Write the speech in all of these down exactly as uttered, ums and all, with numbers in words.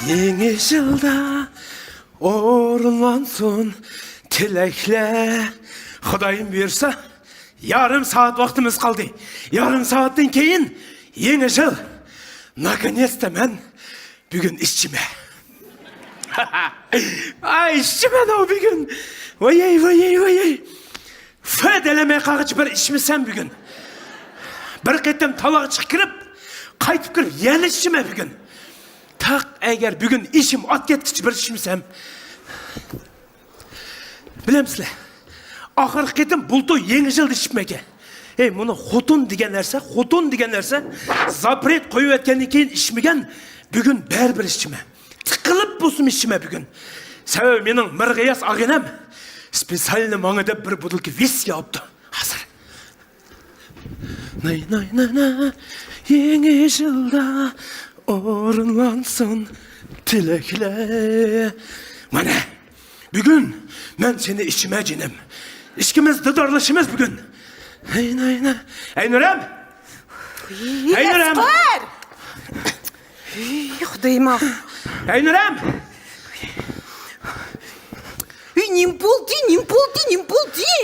يېڭى يىلدا ئورۇنلانسۇن تىلەكلەر. خۇدايىم بۇيرۇسا، يېرىم سائەت ۋاقتىمىز قالدى. يېرىم سائەتتىن كېيىن يېڭى يىل. ناكونېتستا مەن بۈگۈن ئىچىمەن. ئاي، ئىچىمەن ئاۋۇ بۈگۈن. ۋايەي، ۋايەي، ۋايەي. فە دېلەمەي قالغىچە بىر ئىچمىسەم بۈگۈن. بىر قېتىم تالاغا چىقىپ كىرىپ، قايتىپ كىرىپ يەنە ئىچىمەن بۈگۈن. تاق ئەگەر بۈگۈن ئىشىم ئات كەتكىچە بىر ئىچمىسەم. بىلەمسىلەر؟ ئاخىرقى قېتىم بۇلتۇر يېڭى يىلدا ئىچىپمەنكەن. ھەي، مۇنۇ خوتۇن دېگەن نەرسە، خوتۇن دېگەن نەرسە، زاپرېت قويۇۋەتكەندىن كېيىن ئىچمىگەن، بۈگۈن بەرىبىر ئىچىمەن. تىقىلىپ بولسىمۇ ئىچىمەن بۈگۈن. سەۋەبى مېنىڭ مىرغىياس ئاغىنەم سپېتسىيالنى ماڭا دەپ بىر بوتۇلكا ۋىسكى ئاپتۇ. ھازىر. ناي، ناي، ناي، ناي، يېڭى يىلدا ئورۇنلانسۇن تىلەكلەر. مانا، بۈگۈن مەن سېنى ئىچىمەن، جېنىم. ئىككىمىز دىدارلىشىمىز بۈگۈن. ھەي، ناي، ناي. ھەي، نۇرەم! ھەي، نۇرەم! ئەسقەر! ھەي، خۇدايىم-ئاي. ھەي، نۇرەم! ھەي، نېمە بولدى، نېمە بولدى، نېمە بولدى؟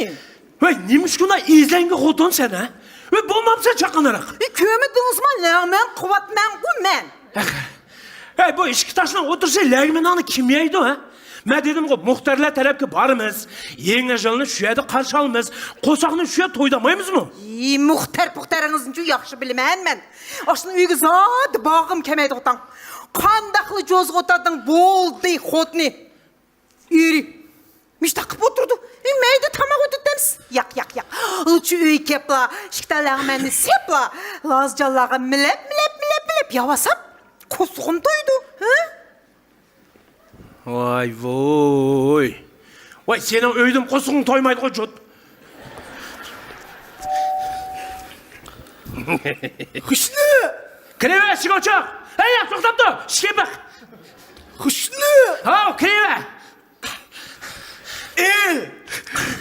ۋەي، نېمىشقا ئۇنداق ئېزەڭگە خوتۇن سەن، ھە؟ ۋەي، بولمامسەن چاققانراق. ۋەي، كۆرمىدىڭىزمۇ، لەڭمەن قىلىۋاتىمەنغۇ مەن. ھەي، بۇ ئىككى تاشنىڭ ئوتتۇرىسى لەگمىنىڭنى كىم يەيدۇ، ھە؟ مەن دېدىمغۇ، مۇختەرلەر تەرەپكە بارىمىز. يېڭى يىلنى شۇ يەردە قارشى ئالىمىز. قورساقنى شۇ يەردە تويدۇرمايمىزمۇ؟ ئى، مۇختەر پۇختەرىڭىزنىچۇ ياخشى بىلىمەن مەن. ئاشۇنى ئۆيگە زادى بارغۇم كەلمەيدىغۇ تاڭ. قانداقلا جوزىغا ئولتۇردۇڭ، بولدى، خوتۇنى. ئېرى. مۇشتاق قىپ ئولتۇرىدۇ. ئى، مەيدە تاماق ئۆتۈتەمسىز؟ ياق، ياق، ياق. ئۇچۇ ئۆي كەپلا، ئىككى تال لەڭمەننى سەپلا، لازجانلارغا مىلەپ، مىلەپ، مىلەپ، مىلەپ ياۋاسام، قورسىقىم تويىدۇ، ھە؟ ۋاي، ۋوي. ۋاي، سېنىڭ ئۆيدىمۇ قورسىقىڭ تويمايدىغۇ، جۇت. خۇشنۇ! كىرىۋەر، ئىشىك ئوچۇق. ھەي، ياق، توختاپ تۇر. ئىشىكنى بېق. خۇشنۇ! ھاۋ، كىرىۋەر. ئېي،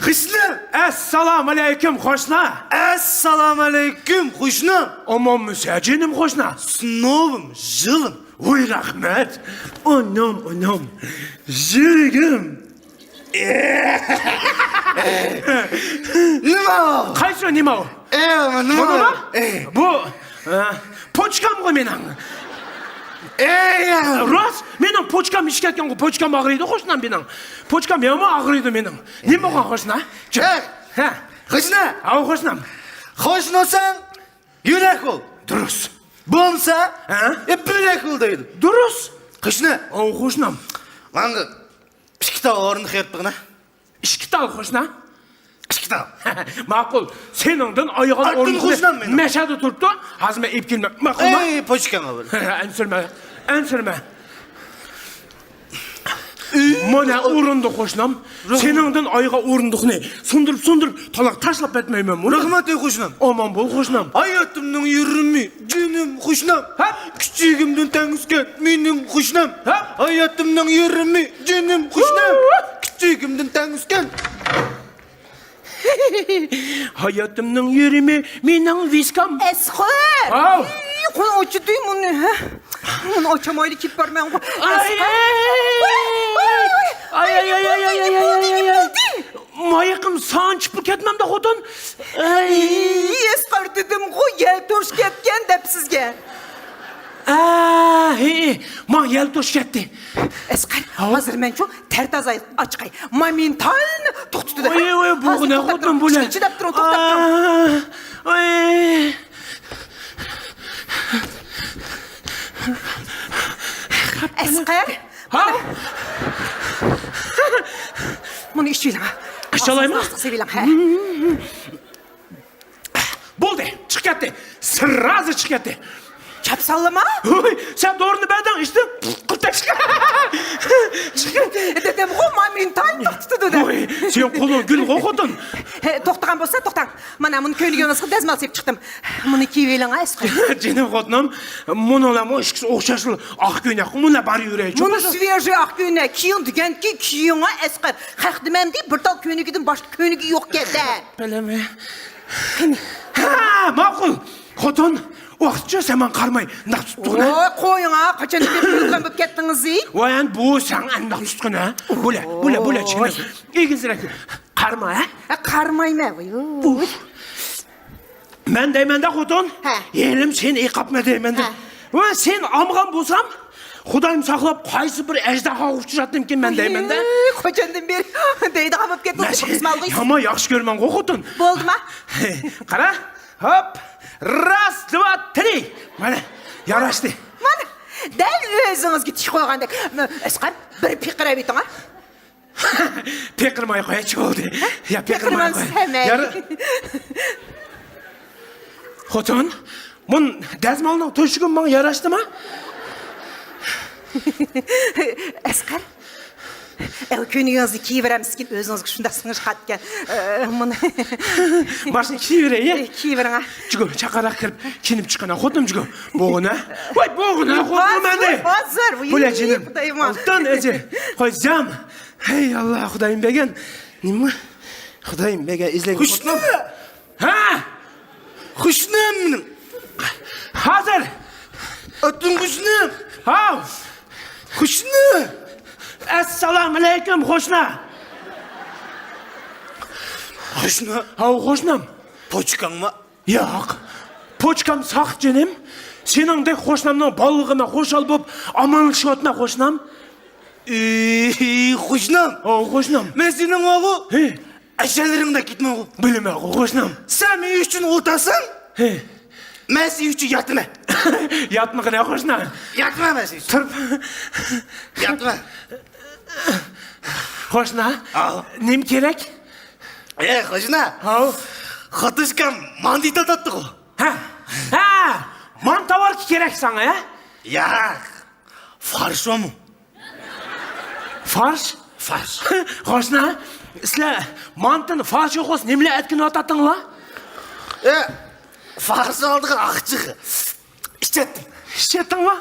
خۇشنۇ! ئەسسالامۇئەلەيكۇم، قوشنا. ئەسسالامۇئەلەيكۇم، قوشنا. ئامانمۇ سەجىنىم، قوشنا؟ С новым жылом! ۋوي، رەھمەت. ئانام، ئانام. يۈرىكىم. نېمە ئۇ؟ قايسى نېمە ئۇ؟ ئەي، نېمە؟ بۇنىمۇ؟ ئەي. بۇ، ئە، پوچكامغۇ مېنىڭ. ئەي، يا. راست، مېنىڭ پوچكام ئىشىپ كەتكەنغۇ، پوچكام ئاغرىيدۇ، قوشنام مېنىڭ. پوچكام يامان ئاغرىيدۇ مېنىڭ. نېمە بولغان، قوشنا؟ ئەي. ھە. قوشنا. ئاۋۇ، قوشنام. قوشنىساڭ، يۈرەك بول. دۇرۇس. بولمىسا، ھە؟ ئە، بۆلەك بول دەيدۇ. دۇرۇس. قوشنا. ئاۋۇ، قوشنام. ماڭا ئىككى تال ئورۇندۇق يېرىپ بېقىڭە. ئىككى تال، قوشنا؟ ئىككى تال. ماقۇل. سېنىڭدىن ئايىغان ئارتۇن ئورۇندۇقنى قوشنام مېنىڭ. مەشەدە تۇرۇپتۇ. ھازىر مەن ئېلىپ كېلىمەن. ماقۇلمۇ؟ ئەي، پوچكاڭغا بىر. ئەنسىرىمە. ئەنسىرىمە. مانا ئورۇندۇق، قوشنام. رەھمەت. سېنىڭدىن ئايىغان ئورۇندۇقنى سۇندۇرۇپ، سۇندۇرۇپ، تالاغا تاشلاپ كەتمەيمەنمۇ؟ رەھمەت، ئەي قوشنام. ئامان بول، قوشنام. ھاياتىمنىڭ يېرىمى، جېنىم قوشنام. ھە؟ كىچىكىمدىن تەڭ ئۆسكەن مېنىڭ قوشنام. ھە؟ ھاياتىمنىڭ يېرىمى، جېنىم قوشنام. كىچىكىمدىن تەڭ ئۆسكەن. ھاياتىمنىڭ يېرىمى مېنىڭ ۋىسكام. ئەسقەر! ھاۋ! ئىي، قول ئاچىدى مۇنى، ھە؟ مۇنى ئاچالمايلا كېتىپ بارىمەنغۇ. ئاي! ئەسقەر! ۋاي، ۋاي، ۋاي! ئاي، ئاي، ئاي، ئاي، ئاي، ئاي، ئاي، ئاي. مايىقىم سانچىپلا كەتمەمدۇ، خوتۇن؟ ئاي! ئىي، ئەسقەر دېدىمغۇ، يەل توشۇپ كەتكەن دەپ سىزگە. ئا، ھې، ماڭا يەل توشۇپ كەتتى. ئەسقەر، ھاۋ. ھازىر مەنچۇ تەر تازا ئاچىقاي. مومېنتالنو توختىتىدۇ. ئوي، ئوي، بۇ ھازىر نە توختاپ خوتۇن تۇرۇڭ، بۇ نە؟ چىداپ تۇرۇڭ، توختاپ تۇرۇڭ. ئا، ئوي. ئەسقەر. ھاۋ. مۇنى ئىچىۋېلىڭ. ئىچەلايمۇ؟ ئاستىغا سېلىۋېلىڭ، ھە. بولدى، چىقىپ كەتتى. سىررازى چىقىپ كەتتى. چاپسانلىما؟ ھوي، سەن دورىنى بەردىڭ، ئىچتىڭ، قىلتاش. چىقىپ كەتتى. دېدىمغۇ، مومېنتال توختىتىدۇ دەپ. ھوي، سېنىڭ قولۇڭ گۈلغۇ، خوتۇن. ھە، توختىغان بولسا توختاڭ. مانا، مۇنى كۆينىگىڭىزگە دەزمال سېلىپ چىقتىم. مۇنى كىيىۋېلىڭ، ئەسقەر. جېنىم خوتۇنۇم، مۇنۇلارمۇ ئىككىسى ئوخشاشلا ئاق كۆينەكقۇ، مۇنۇلار بار يۈرەي. مۇنى سۋېژىي ئاق كۆينەك، كىيىڭ دېگەنكى كىيىڭ، ئەسقەر. خەق دېمەمدى، بىر تال كۆينىكىدىن باشقا كۆينىكى يوقكەن-دە. بىلىمەن. ھە، ماقۇل. خوتۇن، ۋاقىتچە سەن ماڭا قارىماي، مۇنداق تۇتقىن، ھە؟ ۋوي، قويۇڭ، ھە، قاچان بېرىپ يۈرگەن بولۇپ كەتتىڭىز، ھە؟ ۋاي، ئەمدى بۇ سەن ئەمدى تۇتقىن، ھە؟ بۇلە، بۇلە، بۇلە، ۋوي. چېنىڭ. ئېگىزرەك. قارىما، ھە؟ ھە، قارىمايمەن، ۋوي. ئۇف. مەن دەيمەن-دە، خوتۇن. ھە. يېرىم سېنى ئېقاپمەن دەيمەن-دە. ھە. ۋە سېنى ئامغان بولسام، خۇدايىم ساقلاپ، قايسى بىر ئەجدىھاغا ئۇچراتتىمكىن مەن دەيمەن-دە. ھېي، قاچاندىن بېرى دەيدىغان بولۇپ كەتتىڭىز، مەن سېنى يامان ياخشى كۆرىمەنغۇ، خوتۇن. بولدىما؟ قارا، ھوپ، راست، دىۋا، تىرى. مانا، ياراشتى. مانا، دەل ئۆزىڭىزگە تىش قويغاندەك. ئەسقەر، بىر پىقىرىۋېتىڭ، ھە؟ پىقىرماي قويايچۇ بولدى. ھە؟ يا، پىقىرماي قوياي. پىقىرمامسىز، ھەممەي. يارا-، خوتۇن، مۇن دەزمالنىڭ تۆشۈكى ماڭا ياراشتىما؟ ئەسقەر، ئەۋ كۆينىكىڭىزنى كىيىۋېرەمسىكىن، ئۆزىڭىزگە شۇنداق سىڭىشقانىكەن. ئە، مۇنى. ماشىنا كىيىۋېرەي، يە؟ ئە، كىيىۋېرىڭ، ھە. جۇگۇ، چاقاراق كىرىپ، كىيىنىپ چىققىنا، خوتۇن جۇگۇ. بوغۇنا. ۋاي، بوغۇنا، خوتۇن مەندە. ھازىر، ھازىر. بۇلە جېنىم. خۇدايىم. ئالتۇن ئەجى. قويسام. ھەي، ئاللا، خۇدايىم بەرگەن. نېمە؟ خۇدايىم بەرگەن ئىزلەيمەن. خوشنا! ھە؟ خوشنام مېنىڭ. ھازىر. ئاتىڭ خوشنام. ھاۋ. خوشنا. ئەسسالامۇئەلەيكۇم، خوشنا. خوشنا. ھاۋ، خوشنام. پوچكاڭمۇ؟ ياق. پوچكام ساق، جېنىم. سېنىڭدەك خوشنامنىڭ بالىلىقى مەن خۇشال بولۇپ، ئامانلىشىۋاتىمەن، خوشنام. ئى، خوشنام. ھاۋ، خوشنام. مەن سېنىڭ ۋاغۇ. ھە. ئەجەللىرىڭدە كېتىمەنغۇ. بىلىمەنغۇ، قوشنام. سەن مېنىڭ ئۈچۈن ئولتۇرساڭ، ھە، مەن سېنىڭ ئۈچۈن ياتىمەن. ياتمىغىنە، قوشنا. ياتىمەن مەن سېنىڭ ئۈچۈن. تۇرۇپ. ياتىمەن. قوشنا. ئاۋۇ. نېمە كېرەك؟ ئە، قوشنا. ھاۋ. خوتۇشكام مانتا ئېتىۋاتاتتىغۇ. ھە. ھە. مانتا باركى كېرەك ساڭا، ھە؟ ياق. فارش بارمۇ؟ فارش؟ فارش. قوشنا، سىلەر مانتىنى فارش يوق بولسا نېمىلەر ئەتكىنىۋاتاتتىڭلار؟ ئە، فارش ئالىدىغان ئاقچىق ئىچەتتىم. ئىچەتتىڭلار؟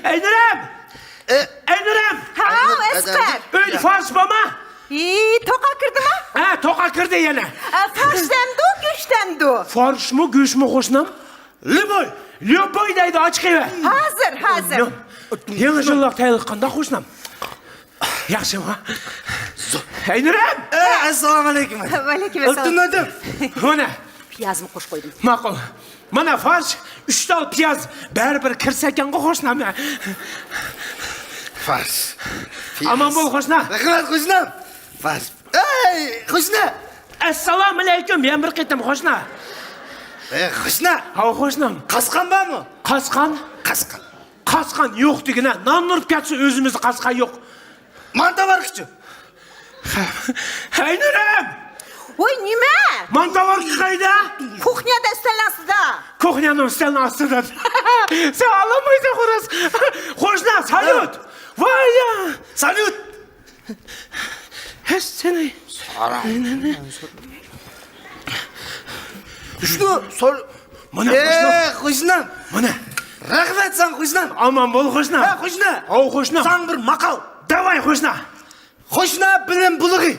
ئەينۇرەم! ئە، ئەينۇرەم! ھاۋ، ئەسقەر! ئۆيدە فارش بارما؟ ھى، توقا كىردىما؟ ھە، توقا كىردى يەنە. ئە، فارش دەمدۇ، گۆش دەمدۇ؟ فارشمۇ، گۆشمۇ، قوشنام؟ ليوبوي! ليوبوي دەيدۇ، ئاچىقىۋەر! ھازىر، ھازىر! يېڭى يىللىق تەييارلىق قانداق، قوشنام؟ ياخشىمۇ؟ ئەينۇرەم! ئە، ئەسسالامۇئەلەيكۇم. ۋەئەلەيكۇم ئەسسالام. ئالتۇن ئادەم. مانا. پىيازمۇ قوشۇپ قويدۇم. ماقۇل. مانا فارش، ئۈچ تال پىياز، بەرىبىر كىرسە ئىكەنغۇ، قوشنام. فارش. پىياز. ئامان بول، قوشنا. رەھمەت، قوشنام. فارش. ئەي، قوشنا! ئەسسالامۇئەلەيكۇم، يەنە بىر قېتىم، قوشنا. ئەي، قوشنا! ھاۋ، قوشنام. قاسقان بارمۇ؟ قاسقان؟ قاسقان. قاسقان يوق دېگىنە، نان ئۇرۇپ كەتسە ئۆزىمىزدە قاسقان يوق. مانتا باركىچۇ؟ ئەينۇرەم! ۋوي، نېمە؟ مانتا باركى قايدا؟ كوخنيادا ئۈستەلنىڭ ئاستىدا. كوخنيانىڭ ئۈستەلنىڭ ئاستىدا. سەن ئالالمايسەن، خوراز. قوشنا، ساليۇت! ۋاي يا! ساليۇت! ھە، سېنى. سارا. ئۈچتۇ، سور-، مانا، ئە، قوشنام. مانا. رەھمەت ساڭا، قوشنام. ئامان بول، قوشنا. ھە، قوشنا. ھاۋ، قوشنا. ساڭا بىر ماقال. داۋاي، قوشنا. قوشنا بىلىم بۇلىقى.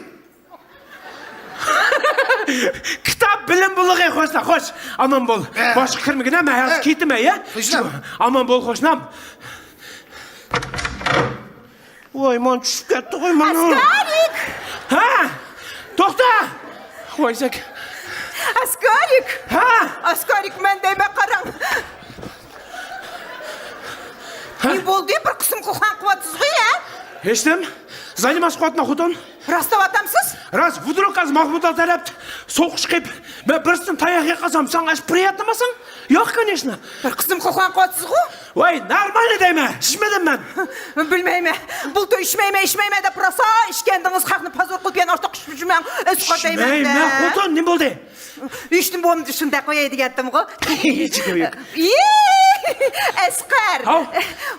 كىتاب بىلىم بۇلىقى، قوشنا، خوش. ئامان بول. ھە. باشقا كىرمىگىن، ھە، مەن ھازىر كېتىمەن، يە. قوشنا. ئامان بول، قوشنام. ۋاي، مانا چۈشۈپ كەتتى غوي مانا. ئەسكەرىك! ھە؟ توختا! ۋاي، سەك. ئەسكەرىك! ھە؟ ئەسكەرىك، مەن دەيمەن، قاراڭ. ھە؟ نېمە بولدى؟ بىر قىسىم قوقان قىلىۋاتىسىزغۇ، ھە؟ ھېچنېمە. زاينىماس قىلىۋاتىمەن، خوتۇن. راست دەۋاتامسىز؟ راست، ۋدرۇك ھازىر ماخمۇتلار تەرەپتە سوقۇش قىلىپ، مەن بىرسىدىن تاياق يەپ قالسام، ساڭا ئاش پىرىياتلىماساڭ؟ ياق، كونېچنو. بىر قىسىم قوقان قىلىۋاتىسىزغۇ؟ ۋاي، نورمالنى دەيمەن، شىشمىدىم مەن. بىلمەيمەن. بۇلتۇر ئىچمەيمەن، ئىچمەيمەن دەپ راسا ئىچكەندىڭىز، خەقنى پازار قىلىپ يەنە ئارتۇق ئىچمەڭ، ئەسقەر دەيمەن. ئىچمەيمەن، خوتۇن، نېمە بولدى؟ ئىچتىم، بولمىدى، شۇنداق قوياي دېگەنتىمغۇ. ھېچكىمى يوق. ئى، ئەسقەر. ھاۋ.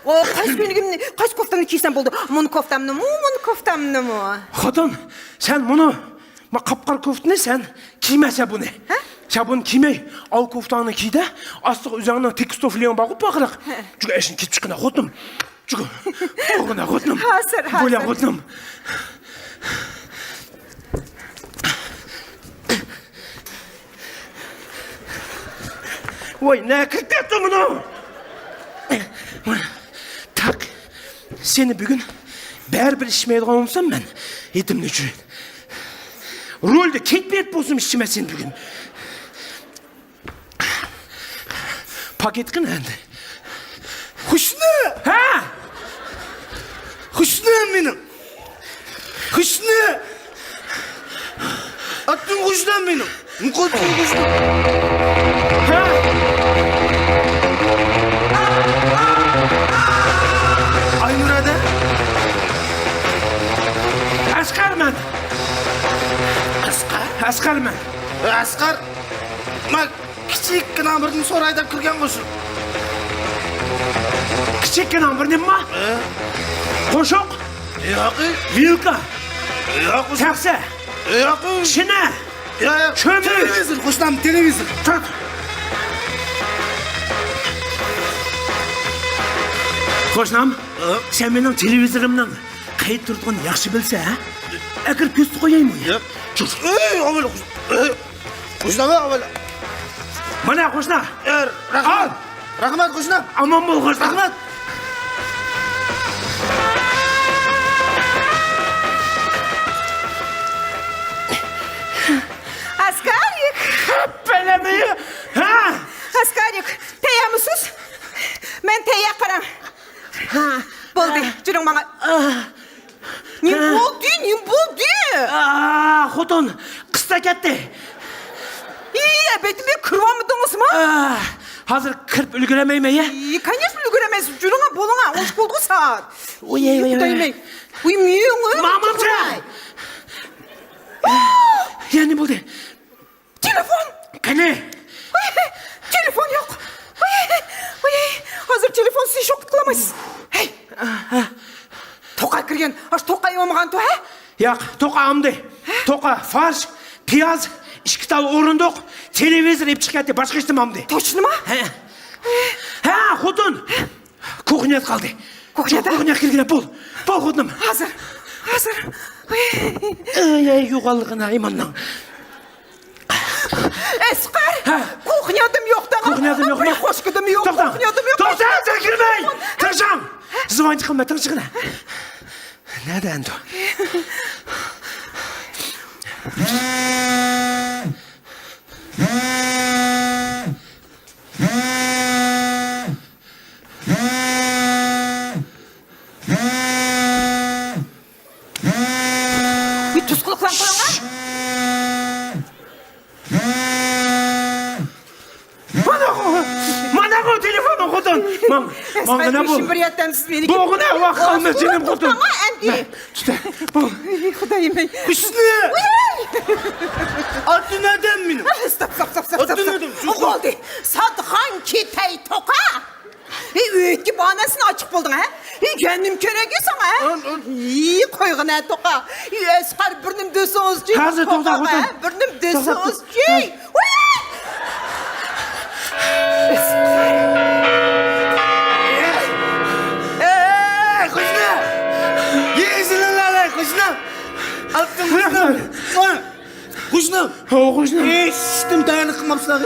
ئۇ قايسى كۆينىكىمنى، قايسى كوفتامنى كىيسەم بولدى؟ مۇنۇ كوفتامنىمۇ، مۇنۇ كوفتامنىمۇ؟ خوتۇن، سەن مۇنۇ، ما قاپقارا كوفتىنى سەن كىيمەسە بۇنى. ھە؟ سەن بۇنى كىيمەي، ئاۋۇ كوفتاڭنى كىيدە، ئاستىغا ئۆزۈڭنىڭ تېكستىل فىلىڭ بارغۇ پاقىراق. ھە. چۈنكى ئەشنى كېتىپ چىققىنا خوتۇن. چۈگۈ. بولغىنا خوتۇنۇم. ھازىر، ھازىر. بولە خوتۇنۇم. ۋاي، نەگە كىرىپ كەتتى مۇنۇ؟ تاق، سېنى بۈگۈن بەرىبىر ئىچمەيدىغان بولسام مەن، ھېيتىمنى ئۆچۈرەي. رولدا كەيپىيات بولسىمۇ ئىچىمەن سېنى بۈگۈن. پاكىت قىل ئەمدى. خۇشنى! ھە! خۇشنى مېنىڭ! خۇشنى! ئاتتىن خۇشنى مېنىڭ! مۇقۇلتىن خۇشنى! ھە! ئاينۇر ھەدە؟ ئەسقەر مەن! ئەسقەر؟ ئەسقەر مەن! ئەسقەر! مەن كىچىككىنە بىردىن سوراي دەپ كىرگەن بولسۇن. كىچىككىنە بىر نېمە؟ ئە؟ قوشۇق؟ ياق. ۋىلكا؟ ياق. تەخسە؟ ياق. چىنە؟ ياق، ياق. كۆمۈر؟ تېلېۋىزور، قوشنام، تېلېۋىزور. تۇت. قوشنام، ئە؟ سەن مېنىڭ تېلېۋىزورۇمنىڭ قايدا تۇرىدىغىنىنى ياخشى بىلسە، ھە؟ ئەكىرىپ كۆرسىتىپ قويايمۇ؟ ياق. چۈش. ئەي، ئاۋۋال، ئەي. قوشنا، ئاۋۋال. مانا، قوشنا. ئەر، رەھمەت. ئال. رەھمەت، قوشنا. ئامان بول، قوشنا. رەھمەت. ئەسقەر! ھەپپىلەمەي. ھە؟ ئەسقەر، تەييارمۇسىز؟ مەن تەييار، قاراڭ. ھە، بولدى، ھە. جۈرۈڭ ماڭا. ئاھ. نېمە ھە. بولدى؟ نېمە بولدى؟ ئاھ، خوتۇن، قىستا كەتتى. ئى، ئەبەتتە بىر كىرىۋالمىدىڭىزمۇ؟ ئاھ، ھازىر كىرىپ ئۈلگۈرەلمەيمەن يا. ئى، كانېشنا ئۈلگۈرەلمەيسىز. جۈرۈڭە، بولۇڭە، ئوچۇق بولدىغۇ سائەت. ئوي، ئوي، ئوي، ئوي. خۇدايىم ئەي. ئۇي، مېڭە. مامامجان! يا نېمە بولدى؟ تېلېفون! قېنى؟ ۋاي، تېلېفون يوق. ۋاي، ۋاي، ھازىر تېلېفونسىز ھېچ ۋاقىت قىلالمايسىز. ھەي! توقا كىرگەن، ئاشۇ توقا ئالمىغانتۇ، ھە؟ ياق، توقا ئالمىدى. ھە؟ توقا، فارش، پىياز، ئىككى تال ئورۇندۇق، تېلېۋىزور ئېلىپ چىقىپ كەتتى، باشقا ھېچنېمە ئالمىدى. توچنىما؟ ھە. ھە، خوتۇن. كۇخنيادا قالدى. كۇخنيادا؟ كۇخنياغا كىرگىنە بول. بول، خوتۇنۇم. ھازىر، ھازىر. ئەي، ئەي، يوغانلىقىنى ئىماننىڭ. ئەسقەر! ھە؟ كۇخنيادىمۇ يوق دەڭ. كۇخنيادىمۇ يوقمۇ؟ خوشكىدىمۇ يوق، توختاڭ. كۇخنيادىمۇ يوق. توختاڭ، سەن كىرمەي! تىڭشاڭ! زىۋان چىقىرماي، تىڭشىغىنە. نەدە ئەمدى؟ بىر تۇسقۇلۇقلاپ قويۇڭلار. مانا بۇ، مانا بۇ تېلېفوننىڭ خوتۇن. ماڭ، ماڭ، مانا بۇ. بۇغۇنە ۋاق قالماس، جېنىم خوتۇن. ئەمدى. تۇت، بۇ. ئى، خۇدايىم ئەي. خۇشنى! ئاتىنى ئادەم مېنىڭ. ستوپ، ستوپ، ستوپ، ستوپ، ستوپ. ئاتىنى ئادەم، شۇ. بولدى. ساتقان كېتەي توقا. ئى، ئۆيدىكى باناسىنى ئاچىق بولدۇڭ، ھە؟ ئى، يەنە نېمە كېرەك ساڭا، ھە؟ ئان، ئان. ئى، قويغىنە توقا. ئى، ئەسقەر، بىر نېمە دېسىڭىزچى. ھازىر توقتا، توقا، خوتۇن. ھە؟ بىر نېمە دېسىڭىزچى. ۋاي! ئەسقەر. ئەي، قوشنا! يېزىلىلەي، قوشنا! ئالتۇن قوشنا! قوشنا! ھو، قوشنا. ھېچنېمە تەييارلىق قىلماپسىلەر.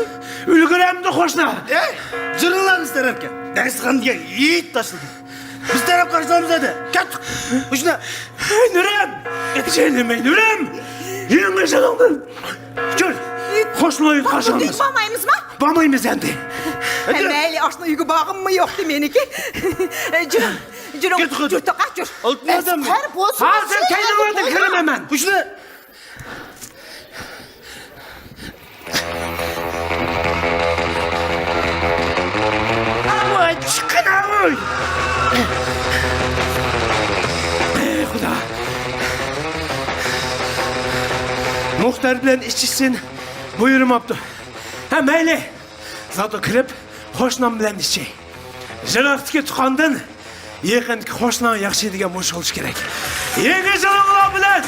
ئۈلگۈرەمدۇ، قوشنا؟ ئەي، جۈرۈڭلار بىز تەرەپكە. دەرسخانىدىكى ھېيت تاشلىدى. بىز تەرەپ قارشىلايمىز ھەدە. كەتتۇق. قوشنا. ئەي، نۇرەم! جېنىم، ئەي، نۇرەم! يېڭى يىلىڭدىن. كىر. قوشنا ئۆيگە قارشى ئالىمىز. بارمايمىزمۇ؟ بارمايمىز ئەمدى. ھە، مەيلى، ئاشۇ ئۆيگە بارغۇممۇ يوقتى مېنىڭكى. ئە، جۈرۈڭ، جۈرۈڭ. كەتتۇق، كەتتۇق. جۈر توقا، جۈر. ئالتۇن ئادەم. ئەسقەر بولسا، ھازىر بولسا، كەينىڭلاردىن كىرىمەن مەن. قوشنا. ۋاي، چىققىنا، ۋاي. ئەي، خۇدا. مۇختەر بىلەن ئىچىشسىن بۇيرۇماپتۇ. ھە، مەيلى. زاتو كىرىپ، قوشنام بىلەن ئىچەي. يىراقتىكى تۇغقاندىن يېقىندىكى قوشناڭ ياخشى دېگەن مۇشۇ بولۇشى كېرەك. يېڭى يىلىڭلار بىلەن!